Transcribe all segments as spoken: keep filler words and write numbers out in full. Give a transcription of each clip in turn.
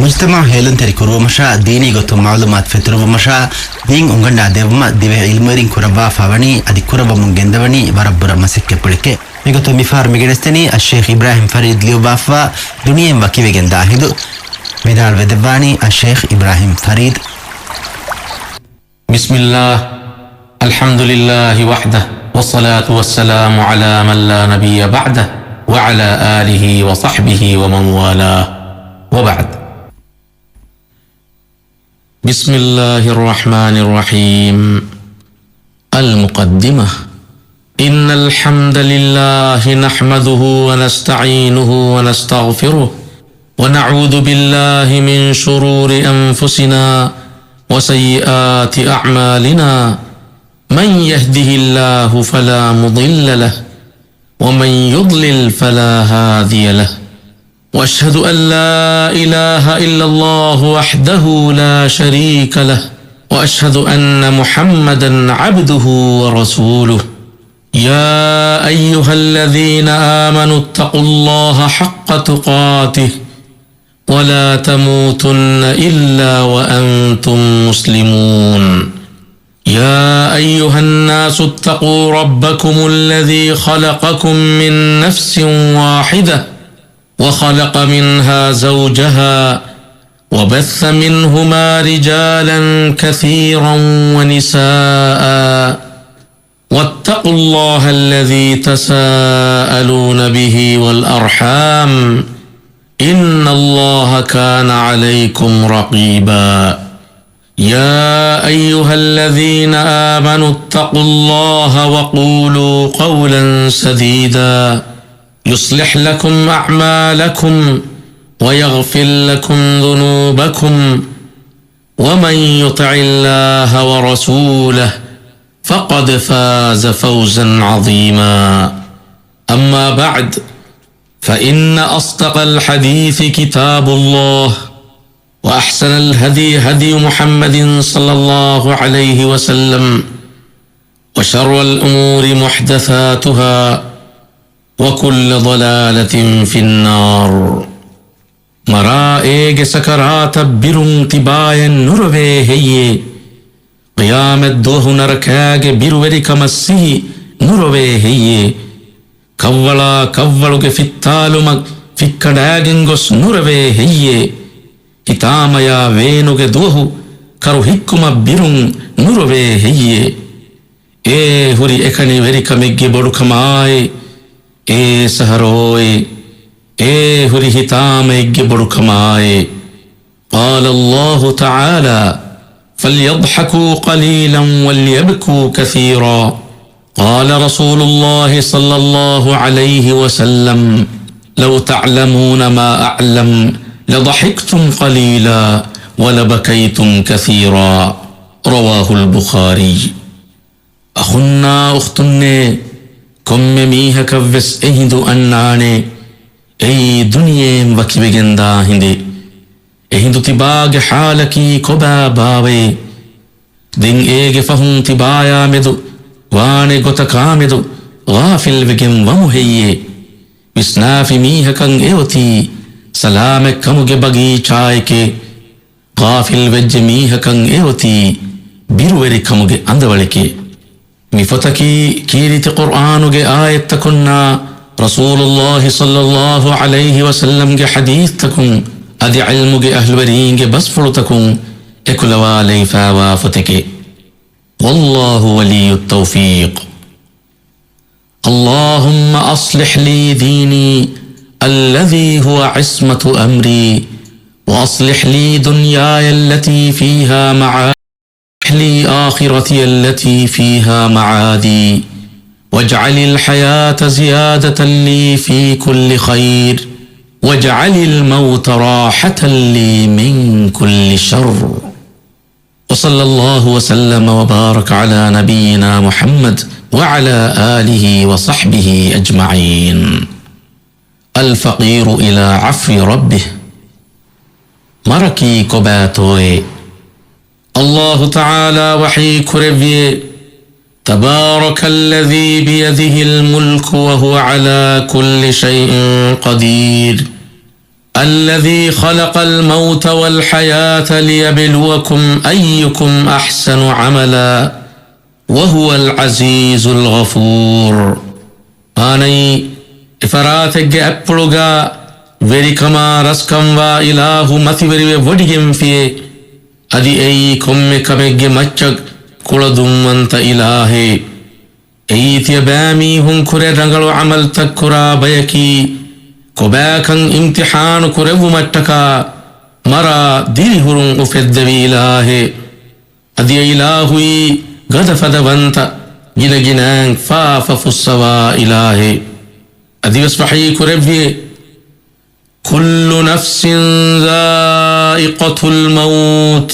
މުޖްތަމަޢު ހޭލުންތެރި ކުރުވުމަށާ، ދީނީ ގޮތުން މަޢުލޫމާތު ފެތުރުވުމަށާ، ދީން އުނގަންނާ ދެއްވުމަށް ދިވެހި ޢިލްމުވެރިން ކުރައްވާފާ ވަނީ އަދި ކުރައްވަމުން ގެންދަވަނީ ވަރަށް ބުރަ މަސައްކަތްޕުޅެކޭ. މިގޮތުން މިފަހަރު މިގެނެސްދެނީ އައްޝޭޚް އިބްރާހިމް ފަރީދު ލިޔުއްވާފައިވާ ދުނިޔެއިން ވަކިވެގެން ދާ ހިނދު. ވިދާޅުވެދެއްވާނީ އައްޝޭޚް އިބްރާހިމް ފަރީދު. بسم الله. الحمد لله وحده، والصلاة والسلام على من لا نبي بعده، وعلى آله وصحبه ومن والاه، وبعد. بسم الله الرحمن الرحيم. المقدمة. إن الحمد لله نحمده ونستعينه ونستغفره، ونعوذ بالله من شرور أنفسنا وسيئات أعمالنا. من يهده الله فلا مضل له، ومن يضلل فلا هادي له. وأشهد أن لا إله إلا الله وحده لا شريك له، وأشهد أن محمدا عبده ورسوله. يا أيها الذين آمنوا اتقوا الله حق تقاته ولا تموتن إلا وأنتم مسلمون. يا أيها الناس اتقوا ربكم الذي خلقكم من نفس واحدة وخلق منها زوجها وبث منهما رجالا كثيرا ونساء واتقوا الله الذي تساءلون به والأرحام إن الله كان عليكم رقيبا. يا أيها الذين آمنوا اتقوا الله وقولوا قولا سديدا يصلح لكم أعمالكم ويغفر لكم ذنوبكم ومن يطع الله ورسوله فقد فاز فوزا عظيما. أما بعد، فإن أصدق الحديث كتاب الله، وأحسن الهدي هدي محمد صلى الله عليه وسلم، وشر الأمور محدثاتها، وكل ضلالة في النار. މަރާ އޭގެ ސަކަރާތަށް ބިރުން ތިބާއެއް ނުރޮވޭ ހެއްޔޭ؟ ޤިޔާމަތް ދުވަހު ނަރަކާގެ ބިރުވެރިކަމަށް ސިހި ނުރޮވޭ ހެއްޔޭ؟ ކަށްވަޅާ ކަށްވަޅުގެ ފިއްތާލުމަށް ފިއްކަނޑާގެން ގޮސް ނުރޮވޭ ހެއްޔޭ؟ ހިތާމަޔާ ވޭނުގެ ދުވަހު ކަރު ހިއްކުމަށް ބިރުން ނުރޮވޭ ހެއްޔޭ؟ އޭ ހުރި އެކަނި ވެރިކަމެއްގެ ބޮޑުކަމާއޭ! އޭ ސަހަރޯއޭ! އޭ ހުރި ހިތާމައެއްގެ ބޮޑުކަމާއޭ! قال الله تعالى: فليضحكوا قليلا وليبكوا كثيرا. قال رسول الله صلى الله عليه وسلم: لو تعلمون ما أعلم لضحكتم قليلا ولبكيتم كثيرا. رواه البخاري. އަޚުންނާ އުޚްތުންނޭ، ކޮންމެ މީހަކަށްވެސް އެހިނދު އަންނާނެ، އެއީ ދުނިޔެއިން ވަކިވެގެންދާ ހިނދެއް. އެހިނދު ތިބާގެ ޙާލަކީ ކޮބާ ބާވައޭ؟ ދެން އޭގެ ފަހުން ތިބާޔާމެދު ވާނެ ގޮތަކާމެދު ޣާފިލްވެގެން ވަމު ހެއްޔޭ؟ ވިސްނާފި މީހަކަށް އެއޮތީ ސަލާމަތްކަމުގެ ބަގީޗާއެކޭ. ޣާފިލްވެއްޖެ މީހަކަށް އެއޮތީ ބިރުވެރިކަމުގެ އަނދަވަޅެކޭ. މި ފޮތަކީ ކީރިތި ޤުރްއާނުގެ އާޔަތްތަކުންނާ ރަސޫލުﷲ ޞައްލަﷲ ޢަލައިހި ވަސައްލަމްގެ ޙަދީޘްތަކުން އަދި ޢިލްމުގެ އަހްލުވެރީންގެ ބަސްފުޅުތަކުން އެކުލަވާލައިފާވާ ފޮތެކޭ. والله ولي التوفيق. اللهم أصلح لي ديني الذي هو عصمة أمري، وأصلح لي دنياي التي فيها معاشي، وأصلح لي آخرتي التي فيها معادي، واجعل الحياة زيادة لي في كل خير، واجعل الموت راحة لي من كل شر. وصلى الله وسلم وبارك على نبينا محمد وعلى آله وصحبه أجمعين. الفقير إلى عفو ربه. މަރަކީ ކޮބާތޯއޭ؟ ﷲ ތަޢާލާ ވަޙީ ކުރެއްވިއޭ، تبارك الذي بيده الملك وهو على كل شيء قدير. الذي خلق الموت والحياة ليبلوكم أيكم أحسن عملا وهو العزيز الغفور. މާނައީ، އެފަރާތެއްގެ އަތްޕުޅުގަ ވެރިކަމާ ރަސްކަންވާ އިލާހު މަތިވެރިވެ ވޮޑިގެންފިއޭ. އަދި އެއީ ކޮންމެ ކަމެއްގެ މައްޗަށް ކުޅަދުންވަންތަ އިލާހޭ. އެއީ ތިޔަބައިމީހުން ކުރެ ރަނގަޅު ޢަމަލްތައް ކުރާ ބަޔަކީ، ކޮބާކަން އިމްތިޙާނު ކުރެއްވުމަށްޓަކާ މަރާ ދިރިހުރުން އުފެއްދެވި އިލާހޭ. އަދި އެ އިލާހުއީ ގަދަފަދަވަންތަ، ގިނަގިނައިން ފާފަ ފުއްސަވާ އިލާހޭ. އަދިވެސް ވަޙީ ކުރެއްވިއޭ، كل نفس ذائقة الموت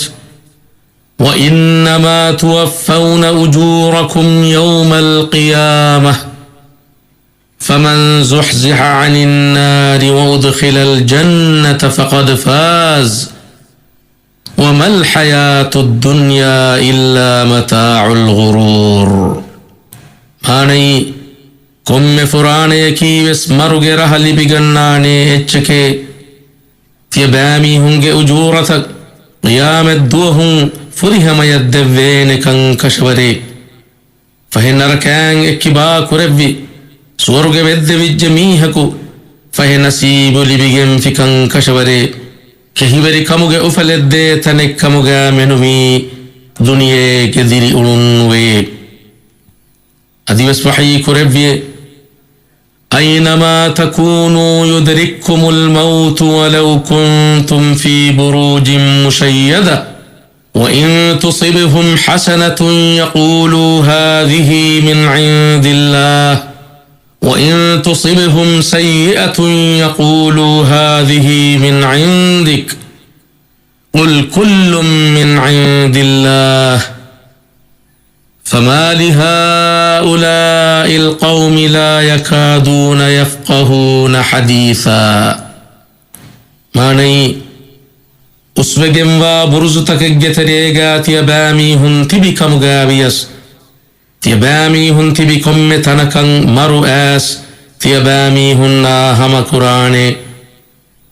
وإنما توفون أجوركم يوم القيامة فمن زحزح عن النار وأدخل الجنة فقد فاز وما الحياة الدنيا إلا متاع الغرور. މާނައީ، ކޮންމެ ފުރާނަޔަކީވެސް މަރުގެ ރަހަ ލިބިގަންނާނޭ އެއްޗެކޭ. ތިޔަބައިމީހުންގެ އުޖޫރަތައް ޤިޔާމަތްދުވަހުން ފުރިހަމަޔަށް ދެއްވޭނެކަން ކަށަވަރޭ. ފަހެ ނަރަކައިން އެއްކިބާ ކުރެއްވި، ސުވަރުގެ ވެއްދެވިއްޖެ މީހަކު ފަހެ ނަސީބު ލިބިގެންފިކަން ކަށަވަރޭ. ކެހިވެރިކަމުގެ އުފަލެއްދޭ ތަނެއްކަމުގަ މެނުވީ ދުނިޔޭގެ ދިރިއުޅުން ނުވޭ. އަދިވެސް ވަޙީ ކުރެއްވިއޭ، أينما تكونوا يدرككم الموت ولو كنتم في بروج مشيدة وإن تصبهم حسنة يقولوا هذه من عند الله وإن تصبهم سيئة يقولوا هذه من عندك قل كل من عند الله فما لهؤلاء القوم لا يكادون يفقهون حديثا. މާނައީ، އުސްވެގެންވާ ބުރުޒުތަކެއްގެ ތެރޭގަ ތިޔަބައިމީހުން ތިބި ކަމުގަ ވިޔަސް، ތިޔަބައިމީހުން ތިބި ކޮންމެ ތަނަކަށް މަރު އައިސް ތިޔަބައިމީހުންނާ ހަމަކުރާނެ.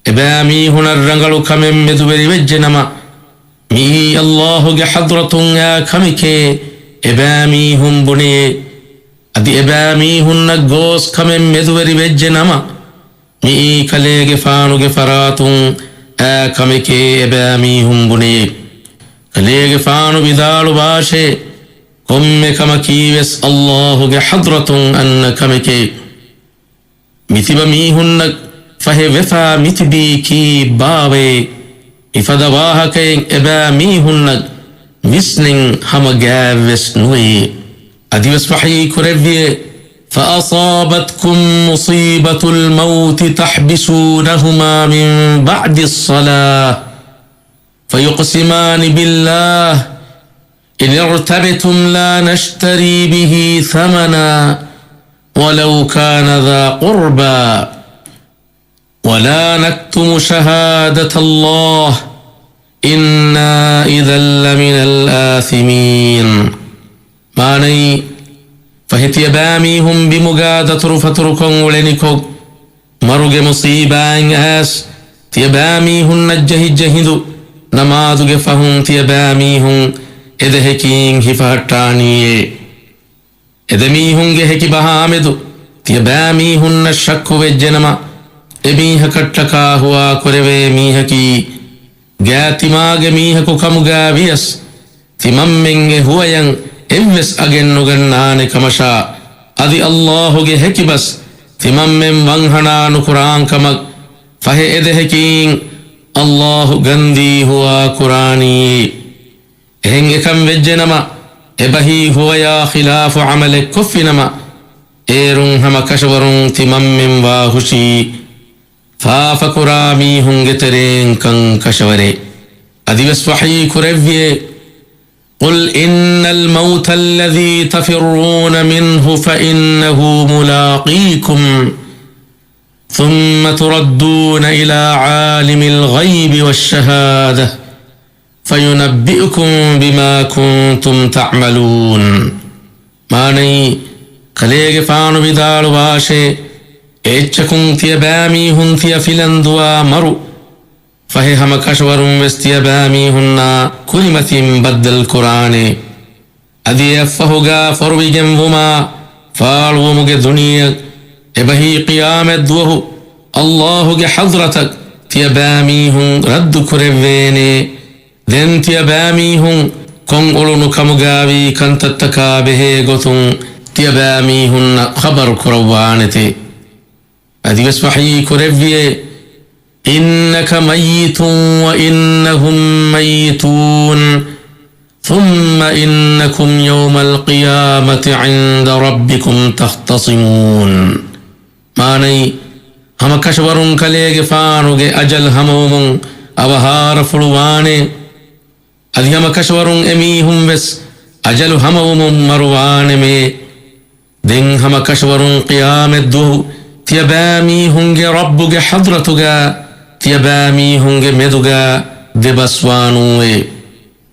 އެބައިމީހުނަށް ރަނގަޅު ކަމެއް މެދުވެރިވެއްޖެނަމަ، މިއީ އައްލާހުގެ ޙަޟްރަތުން އައި ކަމެކޭ އެބައިމީހުން ބުނެޔޭ. އަދި އެބައިމީހުންނަށް ގޯސް ކަމެއް މެދުވެރިވެއްޖެނަމަ، މިއީ ކަލޭގެފާނުގެ ފަރާތުން އައި ކަމެކޭ އެބައިމީހުން ބުނެޔޭ. ކަލޭގެފާނު ވިދާޅުވާށޭ، ކޮންމެ ކަމަކީވެސް އައްލާހުގެ ޙަޟްރަތުން އަންނަ ކަމެކޭ. މިތިބަ މީހުންނަށް ފަހެ ވެފާ މިތިބީ ކީއްބާވައޭ؟ މިފަދަ ވާހަކައެއް އެބައިމީހުންނަށް ވިސްނެން ހަމަ ގާތްވެސް ނުވެޔޭ. އަދިވެސް ވަޙީ ކުރެއްވިއޭ، فأصابتكم مصيبة الموت تحبسونهما من بعد الصلاة فيقسمان بالله إن ارتبتم لا نشتري به ثمنا ولو كان ذا قربى ولا نكتم شهادة الله إنا إذا لمن الآثمين. މާނައީ، ފަހެ ތިޔަބައިމީހުން ބިމުގަ ދަތުރުފަތުރުކޮށް އުޅެނިކޮށް، މަރުގެ މުޞީބާއިން އައިސް ތިޔަބައިމީހުންނަށް ޖެހިއްޖެ ހިނދު ނަމާދުގެ ފަހުން ތިޔަބައިމީހުން އެދެހެކީން ހިފަހައްޓާނީއޭ. އެދެމީހުންގެ ހެކިބަހާމެދު ތިޔަބައިމީހުންނަށް ޝައްކުވެއްޖެނަމަ، އެމީހަކަށްޓަކާ ހުވާކުރެވޭ މީހަކީ ގާތްތިމާގެ މީހަކު ކަމުގަ ވިޔަސް، ތިމަންމެން އެ ހުވަޔަށް އެއްވެސް އަގެއް ނުގަންނާނެ ކަމަށާ، އަދި އައްލާހުގެ ހެކިބަސް ތިމަންމެން ވަންހަނާ ނުކުރާން ކަމަށް ފަހެ އެދެހެކީން އައްލާހު ގަންދީ ހުވާ ކުރާނީ. އެހެން އެކަން ވެއްޖެނަމަ، އެބަހީ ހުވަޔާ ޚިލާފު ޢަމަލެއް ކޮށްފިނަމަ، އޭރުން ހަމަ ކަށަވަރުން ތިމަންމެން ވާހުށީ ފާފަކުރާ މީހުންގެ ތެރޭންކަން ކަށަވަރޭ. އަދިވެސް ވަޙީ ކުރެއްވިއޭ، قل إن الموت الذي تفرون منه فإنه ملاقيكم ثم تردون إلى عالم الغيب والشهادة فينبئكم بما كنتم تعملون. މާނައީ، ކަލޭގެފާނު ވިދާޅުވާށޭ، އެއްޗަކުން ތިޔަބައިމީހުން ތިޔަ ފިލަން ދުވާ މަރު، ފަހެ ހަމަ ކަށަވަރުން ވެސް ތިޔަބައިމީހުންނާ ކުރިމަތިން ބައްދަލު ކުރާނެ. އަދި އެއަށްފަހުގާ ފޮރުވިގެންވުމާ ފާޅުވުމުގެ ދުނިޔެއަށް އެބަހީ ޤިޔާމަތް ދުވަހު އައްލާހުގެ ޙަޟްރަތަށް ތިޔަބައިމީހުން ރައްދު ކުރެއްވޭނެ. ދެން ތިޔަބައިމީހުން ކޮން އުޅުނު ކަމުގާވީ ކަންތައްތަކާ ބެހޭ ގޮތުން ތިޔަބައިމީހުންނަށް ޚަބަރު ކުރައްވާނެތެ. އަދިވެސް ވަޙީ ކުރެއްވިއޭ، إنك ميت وإنهم ميتون ثم إنكم يوم القيامة عند ربكم تختصمون. މާނައީ، ހަމަ ކަށަވަރުން ކަލޭގެފާނުގެ އަޖަލް ހަމަވުމުން އަވަހާރަފުޅު ވާނެ. އަދި ހަމަ ކަށަވަރުން އެމީހުން ވެސް އަޖަލު ހަމަވުމުން މަރުވާނެމޭ. ދެން ހަމަ ކަށަވަރުން ޤިޔާމަތް ދުވަހު ތިޔަބައިމީހުންގެ ރައްބުގެ ޙަޟްރަތުގާ ތިޔަބައިމީހުންގެ މެދުގާ ދެބަސްވާނޫއޭ.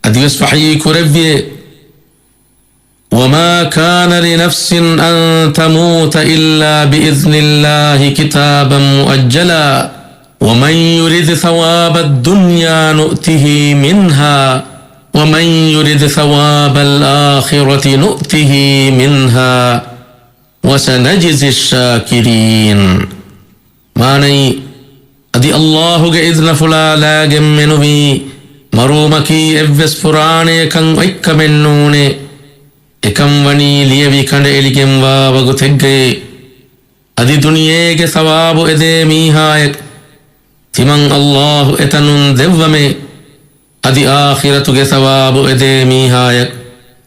އަދިވެސް ވަޙީ ކުރެއްވިއޭ، وما كان لنفس أن تموت إلا بإذن الله كتابا مؤجلا ومن يرد ثواب الدنيا نؤته منها ومن يرد ثواب الآخرة نؤته منها وسنجزي الشاكرين. މާނައީ، އަދި އައްލާހުގެ އިޒްނަފުޅާ ލާގެން މެނުވީ، މަރުވުމަކީ އެއްވެސް ފުރާނަޔަކަށް އޮތްކަމެއް ނޫނޭ. އެކަން ވަނީ ލިޔެވި ކަނޑައެޅިގެންވާ ވަގުތެއްގައޭ. އަދި ދުނިޔޭގެ ސަވާބު އެދޭ މީހާޔަށް ތިމަން އައްލާހު އެތަނުން ދެއްވަމޭ. އަދި އާޚިރަތުގެ ސަވާބު އެދޭ މީހާޔަށް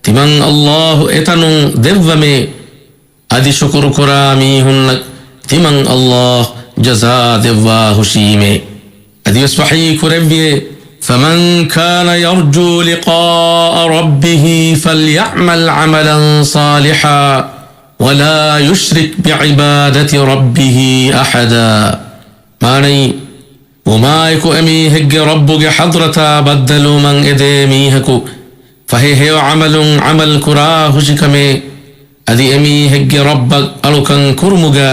ތިމަން އައްލާހު އެތަނުން ދެއްވަމޭ. އަދި ޝުކުރު ކުރާ މީހުންނަށް ތިމަން އައްލާހު ޖަޒާ ދެއްވާ ހުށީމޭ. އަދިވެސް ވަޙީ ކުރެއްވިއޭ، فمن كان يرجو لقاء ربه فليعمل عملا صالحا ولا يشرك بعبادة ربه أحدا. މާނައީ، ވުމާއެކު އެމީހެއްގެ ރައްބުގެ ޙަޟްރަތާ ބައްދަލުވުމަށް އެދޭ މީހަކު ފަހެ ހެޔޮ ޢަމަލުން ޢަމަލު ކުރާ ހުށިކަމޭ. އަދި އެމީހެއްގެ ރައްބަށް އަޅުކަން ކުރުމުގާ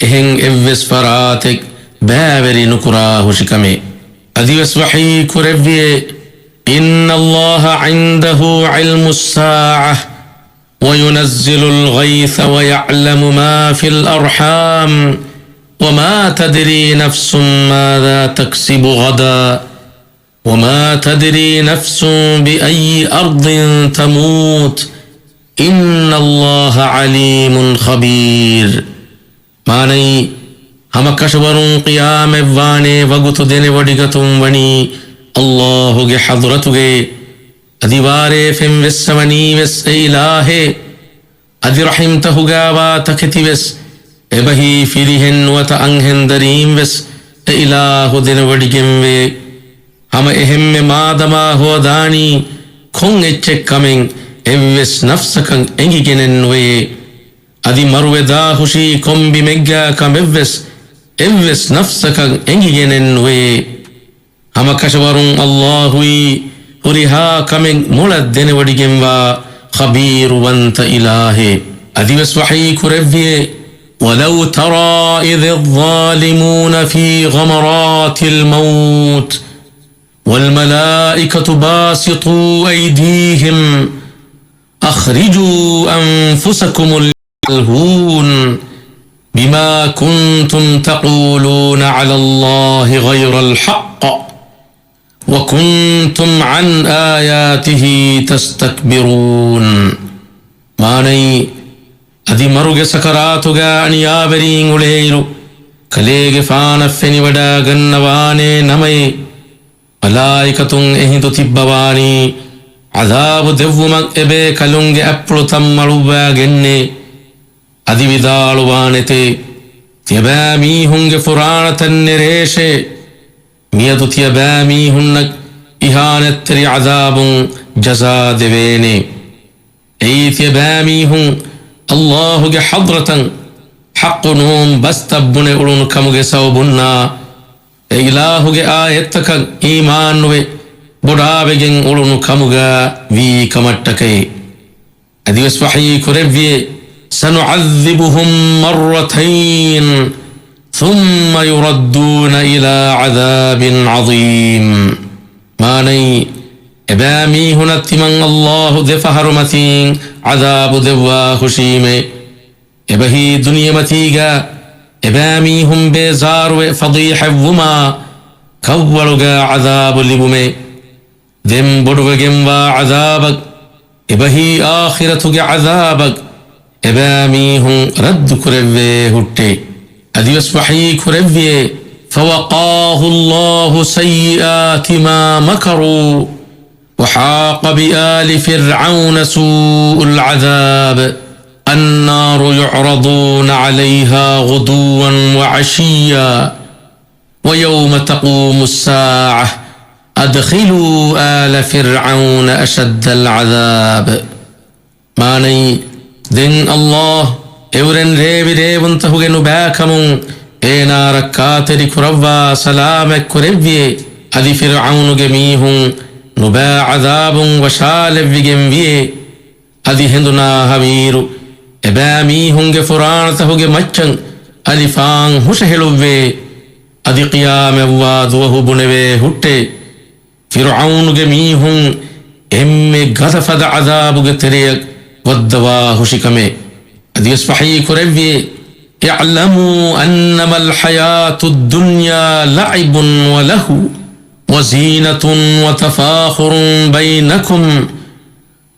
އެހެން އެއްވެސް ފަރާތެއް ބައިވެރި ނުކުރާ ހުށިކަމޭ. އަދިވެސް ވަޙީ ކުރެއްވިއޭ، إن الله عنده علم الساعة وينزل الغيث ويعلم ما في الأرحام وما تدري نفس ماذا تكسب غدا وما تدري نفس بأي أرض تموت إن الله عليم خبير. މާނައީ، ހަމަކަށަވަރުން ޤިޔާމަތްވާނޭ ވަގުތު ދެނެވޮޑިގަތުން ވަނީ އައްލާހުގެ ޙަޟްރަތުގައޭ. އަދި ވާރޭ ފެންވެއްސަވަނީވެސް އެ އިލާހޭ. އަދި ރަޙިމްތަހުގާވާ ތަކެތިވެސް އެބަހީ ފިރިހެން ނުވަތަ އަންހެންދަރީންވެސް އެ އިލާހު ދެނެވޮޑިގެންވޭ. ހަމަ އެހެންމެ މާދަމާ ހޯދާނީ ކޮން އެއްޗެއް ކަމެއް އެއްވެސް ނަފްސަކަށް އެނގިގެނެއް ނުވެޔޭ. އަދި މަރުވެދާ ހުށީ ކޮން ބިމެއްގާ ކަމެއްވެސް އެއްވެސް ނަފްސަކަށް އެނގިގެނެއް ނުވެޔޭ. ހަމަކަށަވަރުން އައްލާހުއީ ހުރިހާ ކަމެއް މޮޅަށް ދެނެވޮޑިގެންވާ ޚަބީރުވަންތަ އިލާހެއް. އަދިވެސް ވަޙީ ކުރެއްވިއޭ، ولو ترى إذ الظالمون في غمرات الموت والملائكة باسطو أيديهم أخرجوا أنفسكم اليوم تجزون بما كنتم تقولون على الله غير الحق وكنتم عن آياته تستكبرون. މާނައީ، އަދި މަރުގެ ސަކަރާތުގާ އަނިޔާވެރީން އުޅޭއިރު، ކަލޭގެފާނަށް ފެނިވަޑާގަންނަވާނޭ ނަމައޭ، މަލާއިކަތުން އެހިނދު ތިއްބަވާނީ، ޢަޛާބު ދެއްވުމަށް އެބޭކަލުންގެ އަތްޕުޅުތައް މަޅުއްވާގެންނޭ. އަދި ވިދާޅުވާނެތޭ، ތިޔަބައިމީހުންގެ ފުރާނަތައް ނެރޭށޭ. މިއަދު ތިޔަބައިމީހުންނަށް އިހާނެތްތެރި ޢަޛާބުން ޖަޒާ ދެވޭނެ. އެއީ ތިޔަބައިމީހުން އައްލާހުގެ ޙަޟްރަތަށް ޙައްޤު ނޫން ބަސްތައް ބުނެ އުޅުނު ކަމުގެ ސަބަބުންނާ، އެ އިލާހުގެ އާޔަތްތަކަށް އީމާންނުވެ ބޮޑާވެގެން އުޅުނު ކަމުގާ ވީ ކަމަށްޓަކައި. އަދިވެސް ވަޙީ ކުރެއްވިއޭ، سنعذبهم مرتين ثم يردون إلى عذاب عظيم. މާނައީ، އެބައިމީހުނަށް ތިމަން ﷲ ދެފަހަރު މަތީން ޢަޛާބު ދެއްވާ ހުށީމޭ. އެބަހީ ދުނިޔެމަތީގަ އެބައިމީހުން ބޭޒާރުވެ ފަޟީޙަތްވުމާ، ކަށްވަޅުގަ ޢަޛާބު ލިބުމޭ. ދެން ބޮޑުވެގެންވާ ޢަޛާބަށް، އެބަހީ އާޚިރަތުގެ ޢަޛާބަށް، އެބައިމީހުން ރައްދުކުރެއްވޭ ހުއްޓޭ. އަދިވެސް ވަޙީ ކުރެއްވިއޭ، فوقاه الله سيئات ما مكروا وحاق بآل فرعون سوء العذاب النار يعرضون عليها غدوا وعشيا ويوم تقوم الساعة أدخلوا آل فرعون أشد العذاب. މާނައީ، ދެން ﷲ އެއުރެން ރޭވި ރޭވުންތަހުގެ ނުބައިކަމުން އޭނާ ރައްކާތެރި ކުރައްވާ ސަލާމަތް ކުރެއްވިއޭ. އަދި ފިރްޢައުނުގެ މީހުން ނުބައި ޢަޛާބުން ވަށާލެއްވިގެން ވިއޭ. އަދި ހެނދުނާ ހަވީރު އެބައިމީހުންގެ ފުރާނަތަހުގެ މައްޗަށް އަލިފާން ހުށަހެޅުއްވޭ. އަދި ޤިޔާމަތްވާ ދުވަހު ބުނެވޭ ހުއްޓޭ، ފިރްޢައުނުގެ މީހުން އެންމެ ގަދަފަދަ ޢަޛާބުގެ ތެރެޔަށް ވައްދަވާ ހުށިކަމޭ. އަދިވެސް ވަޙީ ކުރެއްވިއޭ، اعلموا أنما الحياة الدنيا لعب ولهو وزينة وتفاخر بينكم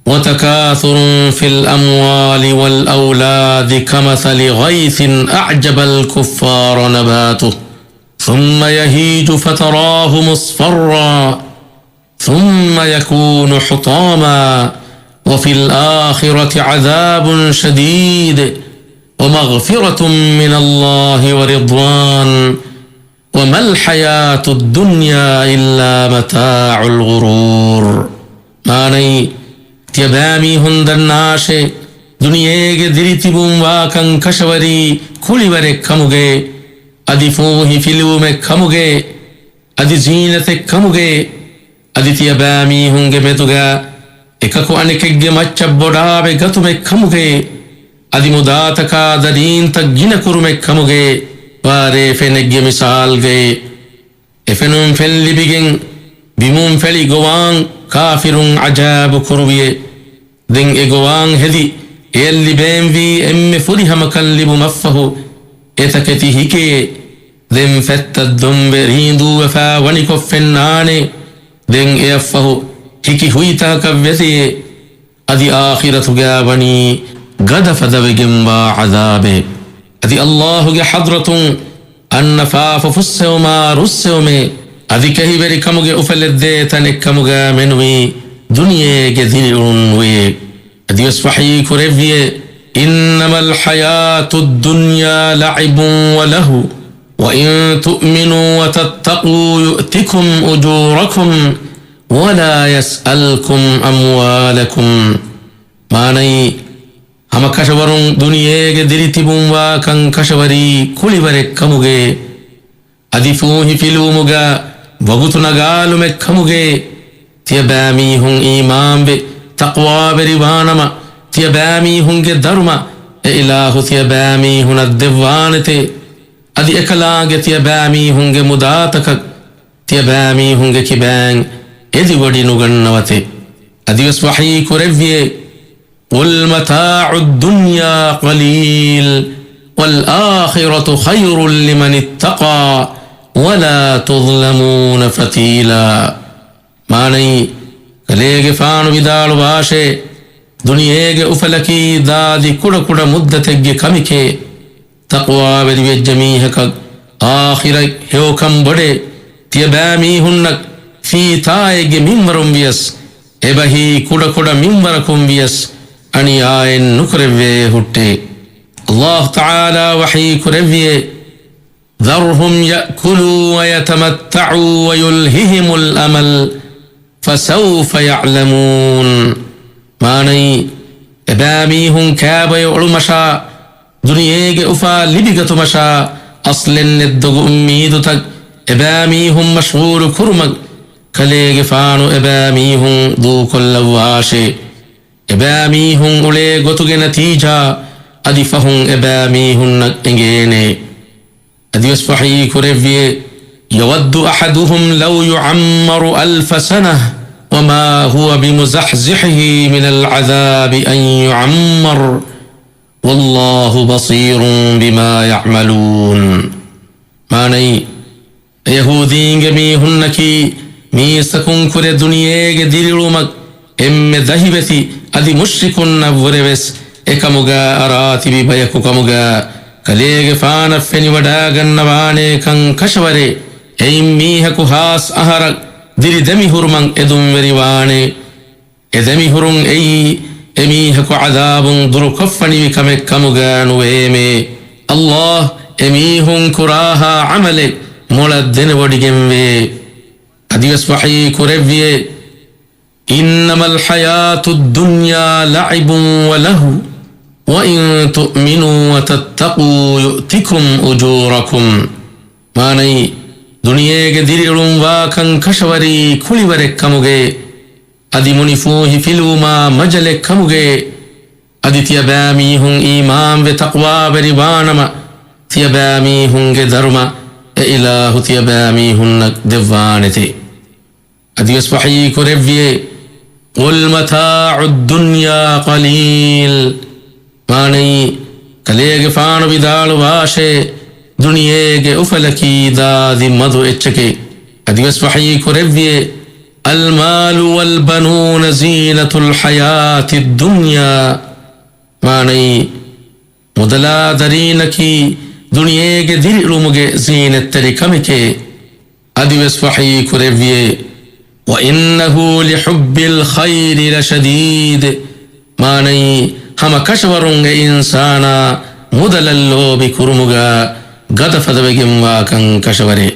وتكاثر في الأموال والأولاد كمثل غيث أعجب الكفار نباته ثم يهيج فتراه مصفرا ثم يكون حطاما وفي الآخرة عذاب شديد ومغفرة من الله ورضوان وما الحياة الدنيا إلا متاع الغرور. މާނައީ، ތިޔަބައިމީހުން ދަންނާށޭ، ދުނިޔޭގެ ދިރިތިބުންވާކަން ކަށަވަރީ ކުޅިވަރެއް ކަމުގައޭ، އަދި ފޫހި ފިލުވުމެއް ކަމުގައޭ، އަދި ޒީނަތެއް ކަމުގައޭ، އަދި ތިޔަބައިމީހުންގެ މެދުގަ އެކަކު އަނެކެއްގެ މައްޗަށް ބޮޑާވެ ގަތުމެއް ކަމުގައޭ، އަދި މުދާތަކާ ދަރީންތައް ގިނަ ކުރުމެއް ކަމުގައޭ، ވާރޭ ފެނެއްގެ މިސާލްގައޭ. އެ ފެނުން ފެން ލިބިގެން ބިމުން ފެޅި ގޮވާން ކާފިރުން ޢަޖާއިބު ކުރުވިއޭ. ދެން އެ ގޮވާން ހެދި، އެޔަށް ލިބޭންވީ އެންމެ ފުރިހަމަކަން ލިބުމަށްފަހު، އެތަކެތި ހިކެޔޭ. ދެން ފެއްތައް ދޮންވެ ރީނދޫވެފަ ވަނިކޮށް ފެންނާނެ. ދެން އެޔަށްފަހު ހިކި ހުއިތަކަކަށް ވެދެޔޭ. އަދި އާޚިރަތުގަ ވަނީ ގަދަފަދަވެގެންވާ ޢަޛާބެއް. އަދި ﷲ ގެ ޙަޟްރަތުން އަންނަ ފާފަ ފުއްސެވުމާ ރުއްސެވުމޭ. އަދި ކެހިވެރިކަމުގެ އުފަލެއްދޭ ތަނެއްކަމުގަ މެނުވީ ދުނިޔޭގެ ދިރިއުޅުން ނުވެޔޭ. އަދިވެސް ވަޙީ ކުރެއްވިއޭ، إنما الحياة الدنيا لعب ولهو وإن تؤمنوا وتتقوا يؤتكم أجوركم ولا يسألكم أموالكم. މާނައީ، ހަމަކަށަވަރުން ދުނިޔޭގެ ދިރިތިބުންވާކަން ކަށަވަރީ ކުޅިވަރެއް ކަމުގައޭ، އަދި ފޫހި ފިލުވުމުގަ ވަގުތު ނަގާލުމެއް ކަމުގައޭ، ތިޔަބައިމީހުން އީމާންވެ ތަޤްވާވެރިވާނަމަ، ތިޔަބައިމީހުންގެ ދަރުމަ އެ އިލާހު ތިޔަބައިމީހުނަށް ދެއްވާނެތޭ. އަދި އެކަލާނގެ ތިޔަބައިމީހުންގެ މުދާތަކަށް ތިޔަބައިމީހުންގެ ކިބައިން އެދިވޮޑި ނުގަންނަވަތޭ. އަދިވެސް ވަޙީ ކުރެއްވިއޭ، قل متاع الدنيا قليل والآخرة خير لمن اتقى ولا تظلمون فتيلا. މާނައީ، ކަލޭގެފާނު ވިދާޅުވާށޭ، ދުނިޔޭގެ އުފަލަކީ ދާދި ކުޑަކުޑަ މުއްދަތެއްގެ ކަމެކޭ. ތަޤްވާވެރިވެއްޖެ މީހަކަށް އާޚިރަތް ހެޔޮކަން ބޮޑޭ. ތިޔަބައިމީހުންނަށް ފީތާއެއްގެ މިންވަރުން ވިޔަސް، އެބަހީ ކުޑަކުޑަ މިންވަރަކުން ވިޔަސް އަނިޔާއެއް ނުކުރެއްވޭ ހުއްޓޭ. ﷲ ތަޢާލާ ވަޙީ ކުރެއްވިއޭ، ذرهم يأكلوا ويتمتعوا ويلههم الأمل فسوف يعلمون. މާނައީ، އެބައިމީހުން ކާބަޔަށް އުޅުމަށާ، ދުނިޔޭގެ އުފާ ލިބިގަތުމަށާ، އަސްލެއް ނެތް ދޮގު އުއްމީދުތައް އެބައިމީހުން މަޝްޣޫލު ކުރުމަށް ކަލޭގެފާނު އެބައިމީހުން ދޫކޮށްލައްވާށޭ. އެބައިމީހުން އުޅޭ ގޮތުގެ ނަތީޖާ، އަދި ފަހުން އެބައިމީހުންނަށް އެނގޭނެ. އަދިވެސް ވަޙީ ކުރެއްވިއޭ، يود أحدهم لو يعمر ألف سنة وما هو بمزحزحه من العذاب أن يعمر والله بصير بما يعملون. މާނައީ، ޔަހޫދީންގެ މީހުންނަކީ މީސްތަކުން ކުރެ ދުނިޔޭގެ ދިރިއުޅުމަށް އެންމެ ދަހިވެތި އަދި މުޝްރިކުންނަށްވުރެވެސް އެކަމުގަ އަރާތިބި ބަޔަކު ކަމުގަ ކަލޭގެފާނަށް ފެނިވަޑާގަންނަވާނޭކަން ކަށަވަރޭ. އެއިން މީހަކު ހާސް އަހަރަށް ދިރި ދެމިހުރުމަށް އެދުންވެރިވާނެ. އެ ދެމިހުރުން އެއީ އެމީހަކު ޢަޛާބުން ދުރުކޮށްފަނިވި ކަމެއް ކަމުގަ ނުވޭމޭ. ﷲ އެމީހުން ކުރާހާ ޢަމަލެއް މޮޅަށް ދެނެވޮޑިގެންވޭ. އަދިވެސް ވަޙީ ކުރެއްވިއޭ، إنما الحياة الدنيا لعب ولهو وإن تؤمنوا وتتقوا يؤتكم أجوركم. މާނައީ، ދުނިޔޭގެ ދިރިއުޅުން ވާކަން ކަށަވަރީ ކުޅިވަރެއް ކަމުގެ، އަދި މުނިފޫހި ފިލުވުމާ މަޖަލެއް ކަމުގެ، އަދި ތިޔަބައިމީހުން އީމާންވެ ތަޤްވާވެރިވާނަމަ، ތިޔަބައިމީހުންގެ ދަރުމަ އެ އިލާހު ތިޔަބައިމީހުންނަށް ދެއްވާނެތެ. އަދިވެސް ވަޙީ ކުރެއްވިއޭ، قل متاع الدنيا قليل. މާނައީ، ކަލޭގެފާނު ވިދާޅުވާށޭ، ދުނިޔޭގެ އުފަލަކީ ދާދި މަދު އެއްޗެކޭ. އަދިވެސް ވަޙީ ކުރެއްވިއޭ، المال والبنون زينة الحياة الدنيا. މާނައީ، މުދަލާ ދަރީނަކީ ދުނިޔޭގެ ދިރިއުޅުމުގެ ޒީނަތްތެރި ކަމެކޭ. އަދިވެސް ވަޙީ ކުރެއްވިއޭ، وإنه لحب الخير لشديد. މާނައީ، ހަމަ ކަށަވަރުން އެ އިންސާނާ މުދަލަށް ލޯބި ކުރުމުގަ ގަދަފަދަވެގެންވާކަން ކަށަވަރޭ.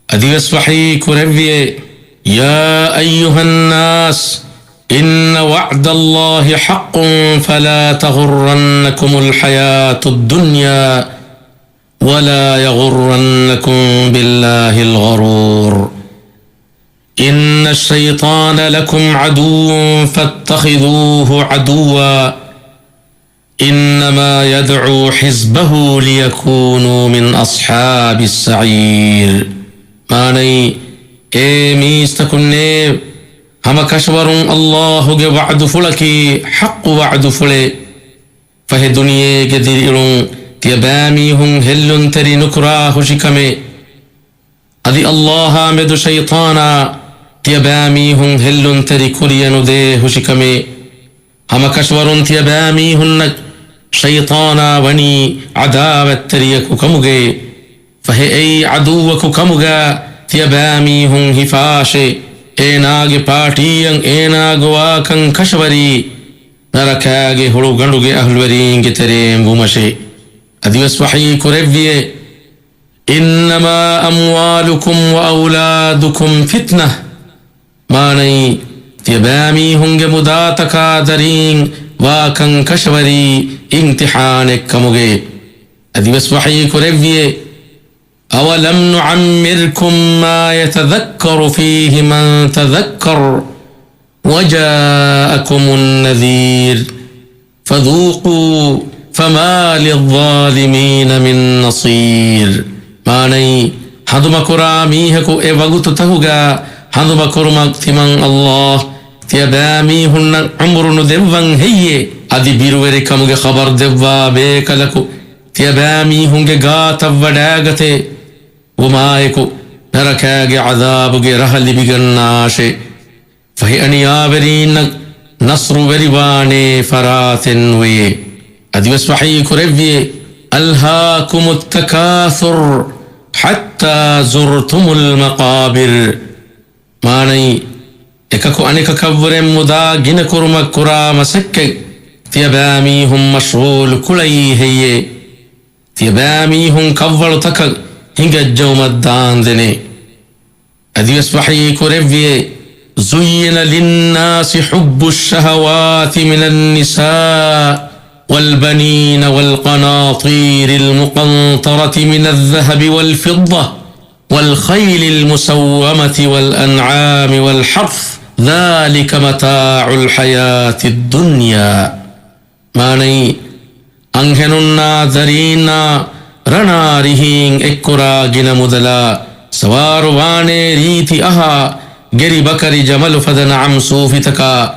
އަދިވެސް ވަޙީ ކުރެއްވިއޭ، يا أيها الناس إن وعد الله حق فلا تغرنكم الحياة الدنيا ولا يغرنكم بالله الغرور. إن الشيطان لكم عدو فاتخذوه عدوا إنما يدعو حزبه ليكونوا من أصحاب السعير. މާނައީ، އޭ މީސްތަކުންނޭ، ހަމަ ކަށަވަރުން ﷲ ގެ ވަޢުދުފުޅަކީ ޙައްޤު ވަޢުދުފުޅެއް. ފަހެ ދުނިޔޭގެ ދިރިއުޅުން ތިޔަބައިމީހުން ހެއްލުންތެރި ނުކުރާ ހުށިކަމެއް، އަދި ﷲ އާ މެދު ޝައިޠާނާ ތިޔަބައިމީހުން ހެއްލުންތެރި ކުރިޔަށް ނުދޭ ހުށިކަމެއް. ހަމަކަށަވަރުން ތިޔަބައިމީހުންނަށް ޝައިޠާނާ ވަނީ ޢަދާވަތްތެރިޔަކު ކަމުގައި. ފަހެ އެއީ ޢަދުއްވަކު ކަމުގަ ތިޔަބައިމީހުން ހިފާށޭ. އޭނާގެ ޕާޓީއަށް އޭނާ ގޮވާކަން ކަށަވަރީ ނަރަކާގެ ހުޅުގަނޑުގެ އަހްލުވެރީންގެ ތެރޭން ވުމަށޭ. އަދިވެސް ވަޙީ ކުރެއްވިއޭ، إنما أموالكم وأولادكم فتنة. މާނައީ، ތިޔަބައިމީހުންގެ މުދާތަކާ ދަރީން ވާކަން ކަށަވަރީ އިމްތިޙާނެއް ކަމުގައި. އަދިވެސް ވަޙީ ކުރެއްވިއޭ، أولم نعمركم ما يتذكر فيه من تذكر وجاءكم النذير فذوقوا فما للظالمين من نصير. މާނައީ، ހަނދުމަކުރާ މީހަކު އެ ވަގުތުތަކުގަ ހަނދުމަކުރުމަށް ތިމަން ﷲ ތިޔަބައިމީހުންނަށް ޢުމުރު ނުދެއްވަން ހެއްޔޭ؟ އަދި ބިރުވެރިކަމުގެ ޚަބަރު ދެއްވާ ބޭކަލަކު ތިޔަބައިމީހުންގެ ގާތަށް ވަޑާގަތޭ. ވުމާއެކު، ނަރަކާގެ ޢަޛާބުގެ ރަހަ ލިބިގަންނާށޭ. ފަހެ އަނިޔާވެރީންނަށް ނަޞްރުވެރިވާނޭ ފަރާތެއް ނުވޭ. އަދިވެސް ވަޙީ ކުރެއްވިއޭ، ألهاكم التكاثر حتى زرتم المقابر. މާނައީ، އެކަކު އަނެކަކަށްވުރެން މުދާ ގިނަކުރުމަށް ކުރާ މަސައްކަތް ތިޔަބައިމީހުން މަޝްޣޫލު ކުޅައީ ހެއްޔޭ؟ ތިޔަބައިމީހުން ކަށްވަޅުތަކަށް ހިނގައްޖައުމަށް ދާންދެނޭ. އަދިވެސް ވަޙީ ކުރެއްވިއޭ، زين للناس حب الشهوات من النساء والبنين والقناطير المقنطرة من الذهب والفضة والخيل المسومة والأنعام والحرث ذلك متاع الحياة الدنيا. މާނައީ، އަންހެނުންނާ ދަރީންނާ ރަނާ ރިހީން އެއްކުރާ ގިނަ މުދަލާ ސަވާރު ވާނޭ ރީތި އަހާ، ގެރި ބަކަރި ޖަމަލު ފަދަ ނަޢަމް ސޫފިތަކާ،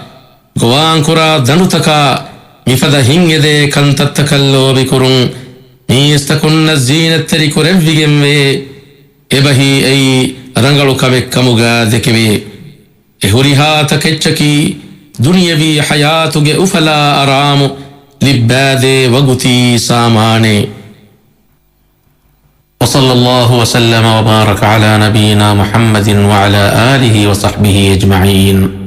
ގޮވާންކުރާ ދަނޑުތަކާ، މިފަދަ ހިތްއެދޭ ކަންތައްތަކަށް ލޯބިކުރުން، މީސްތަކުންނަށް ޒީނަތްތެރި ކުރެއްވިގެންވޭ. އެބަހީ އެއީ ރަނގަޅު ކަމެއް ކަމުގަ ދެކެވޭ. އެ ހުރިހާ ތަކެއްޗަކީ ދުނިޔަވީ ޙަޔާތުގެ އުފަލާ އަރާމު ލިއްބާދޭ ވަގުތީ ސާމާނެއް. وصلى الله وسلم وبارك على نبينا محمد وعلى آله وصحبه أجمعين.